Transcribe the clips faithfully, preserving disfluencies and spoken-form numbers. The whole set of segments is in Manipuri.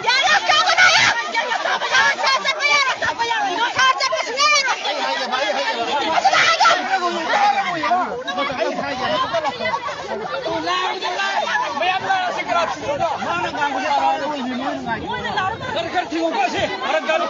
ꯌꯥꯔꯦ, ꯀꯥꯞꯀꯅꯨ, ꯌꯥꯔꯦ! ꯁꯥꯔ ꯆꯠꯄ ꯌꯥꯔꯣꯏ, ꯁꯥꯔ ꯆꯠꯄ ꯌꯥꯔꯣꯏ! ꯁꯥꯔ ꯆꯠꯄ ꯁꯨꯡꯌꯥ ꯌꯥꯔꯣꯏ! ꯑꯗꯨꯅ ꯍꯥꯏꯗꯣ! ꯃꯌꯥꯝ ꯂꯥꯛꯑꯁꯤ ꯀꯅꯥ ꯊꯤꯡꯗꯣꯏꯅꯣ? ꯃꯥꯅ ꯉꯥꯡꯕꯁꯦ ꯇꯥꯔꯒ ꯃꯣꯏꯅ ꯉꯥꯏ꯫ ꯈꯔ ꯈꯔ ꯊꯤꯡꯉꯨꯀꯣ ꯁꯤ꯫ ꯈꯔ ꯈꯔ꯫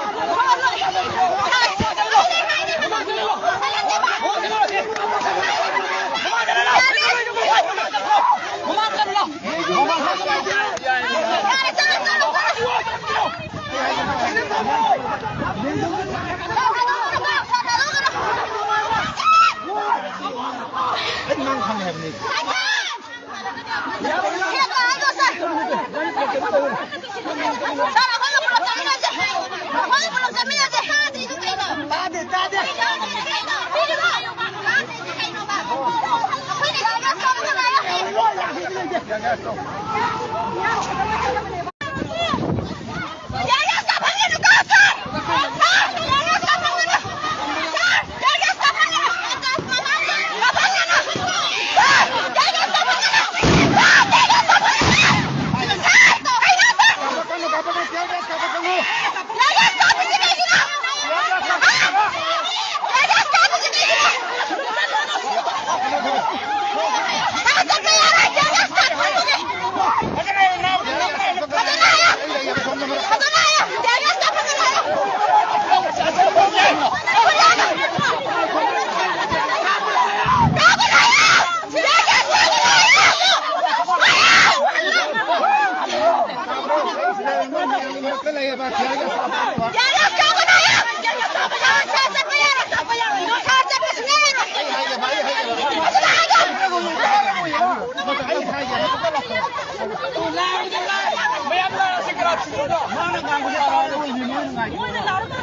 ꯃꯌꯥꯝ ꯂꯥꯛꯑꯁꯤ ꯀꯅꯥ ꯊꯤꯡꯗꯣꯏꯅꯣ? ꯃꯥꯅ ꯉꯥꯡꯕꯁꯦ ꯇꯥꯔꯒ ꯃꯣꯏꯅ ꯉꯥꯏ꯫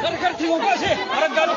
ꯈꯔ ꯈꯔ ꯊꯤꯡꯉꯨꯀꯣ ꯁꯤ꯫ ꯈꯔ ꯈꯔ꯫